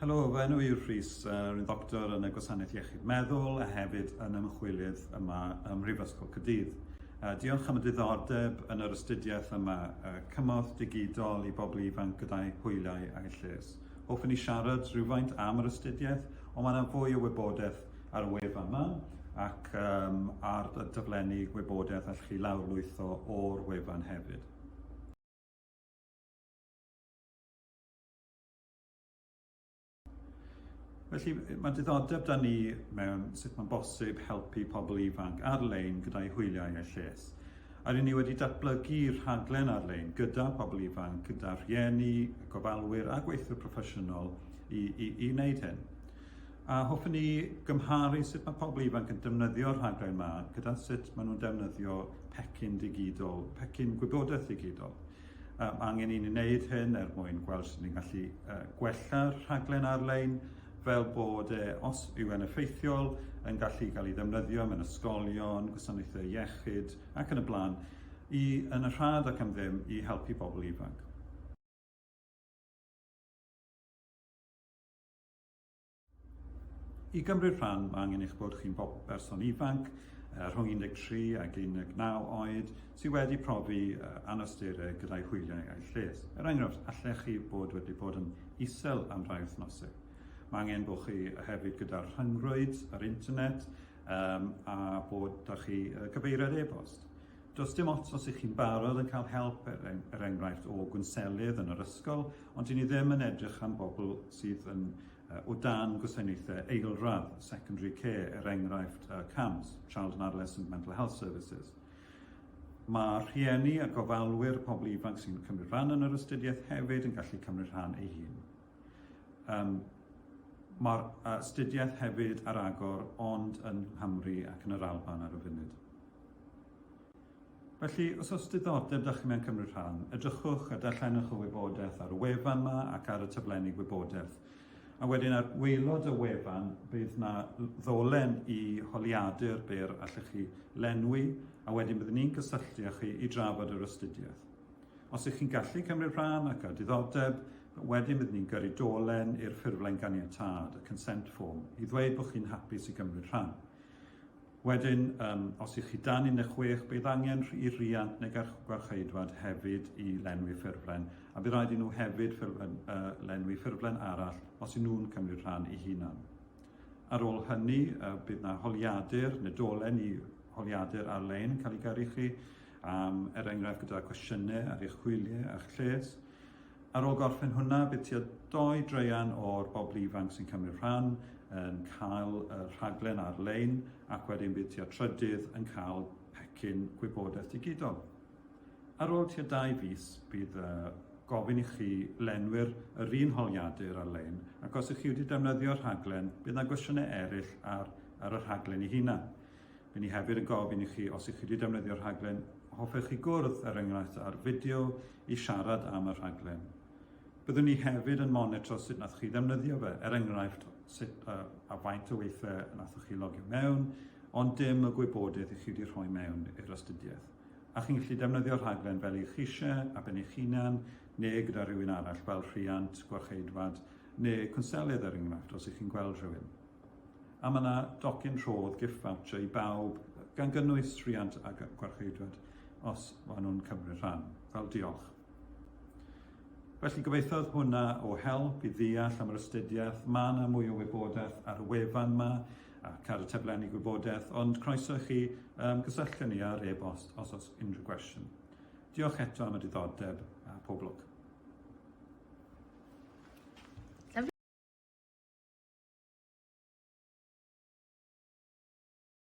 Helo, fy enw i yw Rhys, rwy'n ddoctor yn y Gwasanaeth Iechyd Meddwl a hefyd yn ymchwilydd yma ym Mhrifysgol Caerdydd. Diolch am y diddordeb yn yr astudiaeth yma, cymorth digidol i bobl ifanc gyda'u hwyliau a'u lles. Hoffwn i siarad rhywfaint am yr astudiaeth, ond mae yna fwy o wybodaeth ar y wefan yma ac um, ar y daflenni gwybodaeth allwch chi lawrlwytho o'r wefan hefyd. Felly, mae diddordeb da ni mewn sut mae'n bosib helpu pobl ifanc ar-lein gyda'u hwyliau a'u lles. A ry'n ni wedi datblygu rhaglen ar-lein gyda pobl ifanc, gyda rhieni, gofalwyr a gweithwyr proffesiynol i, i, i wneud hyn. A hoffwn ni gymharu sut mae pobl ifanc yn defnyddio'r rhaglen yma gyda sut maen nhw'n defnyddio pecyn digidol, pecyn gwybodaeth digidol. Mae angen i ni wneud hyn er mwyn gweld sut ni'n gallu gwella'r rhaglen ar-lein fel bod e, os yw e'n effeithiol, yn gallu cael ei ddefnyddio mewn ysgolion, gwasanaethau iechyd ac yn y blaen, i, yn y rhad ac am ddim, i helpu bobl ifanc. I gymryd rhan, mae angen eich bod chi'n berson ifanc, rhwng 13 ac 19 oed, sydd wedi profi anawsterau gyda'i hwyliau a'i lles. Er enghraifft, allech chi bod wedi bod yn isel am rai wythnosau. Mae angen bod chi hefyd gyda'r rhyngrwyd, yr internet, um, a bod da chi cyfeiriad e-bost. Does dim ots os ych chi'n barod yn cael help, er, er enghraifft, o gwnselydd yn yr ysgol, ond dyn ni ddim yn edrych am bobl sydd yn o dan gwasanaethau eilradd, secondary care, er enghraifft CAMHS, Child and Adolescent Mental Health Services. Mae rhieni a gofalwyr pobl ifanc sy'n cymryd rhan yn yr astudiaeth hefyd yn gallu cymryd rhan ei hun. Um, Mae'r astudiaeth hefyd ar agor ond yn Nghymru ac yn yr Alban ar y funud. Felly, os oes diddordeb da chi mewn cymryd rhan, edrychwch a darllenwch y wybodaeth ar y wefan yma ac ar y taflenni gwybodaeth. A wedyn ar waelod y wefan bydd na ddolen i holiadur byr allwch chi lenwi a wedyn byddwn ni'n cysylltu â chi i drafod yr astudiaeth. Os ych chi'n gallu cymryd rhan ac â diddordeb, wedyn byddwn ni'n gyrru dolen i'r ffurflen ganiatâd, y consent form, i ddweud bod chi'n hapus i gymryd rhan. Wedyn, um, os ych chi dan 16, bydd angen i riant neu gwarcheidwad hefyd i lenwi ffurflen, a bydd rhaid i nhw hefyd ffurflen, uh, lenwi ffurflen arall os yw nhw'n cymryd rhan eu hunan. Ar ôl hynny, uh, bydd na holiadur neu dolen i holiadur ar-lein yn cael ei gyrru chi, um, er enghraifft gyda cwestiynau ar eich hwyliau a'ch lles. Ar ôl gorffen hwnna, bydd tua doi draean o'r bobl ifanc sy'n cymryd rhan yn cael y rhaglen ar-lein ac wedyn bydd tua trydydd yn cael pecyn gwybodaeth digidol. Ar ôl tua dau fis, bydd gofyn i chi lenwi'r yr un holiadur ar-lein ac os ych chi wedi defnyddio'r rhaglen, bydd yna gwestiynau eraill ar, ar y rhaglen ei hunan. Bydd ni hefyd yn gofyn i chi os ych chi wedi defnyddio'r rhaglen, hoffech chi gwrdd, er enghraifft, ar fideo i siarad am y rhaglen. Byddwn ni hefyd yn monitro sut nath chi ddefnyddio fe, er enghraifft, sut uh, a faint o weithiau nathoch chi logio mewn, ond dim y gwybodaeth i chi wedi rhoi mewn i'r astudiaeth. A chi'n gallu defnyddio'r rhaglen fel eich eisiau, a ben eich hunan, neu gyda rhywun arall fel rhiant, gwarcheidwad, neu cwnselydd er enghraifft, os ych chi'n gweld rhywun. A mae yna docyn rhodd, gift voucher, i bawb, gan gynnwys rhiant a gwarcheidwad, os maen nhw'n cymryd rhan, fel diolch. Felly gobeithio oedd hwnna o help i ddeall am yr astudiaeth. Mae yna mwy o wybodaeth ar y wefan yma ac ar y taflenni gwybodaeth, ond croeso i chi um, gysylltu ni ar e-bost os oes unrhyw gwestiwn. Diolch eto am y diddordeb a pob lwc.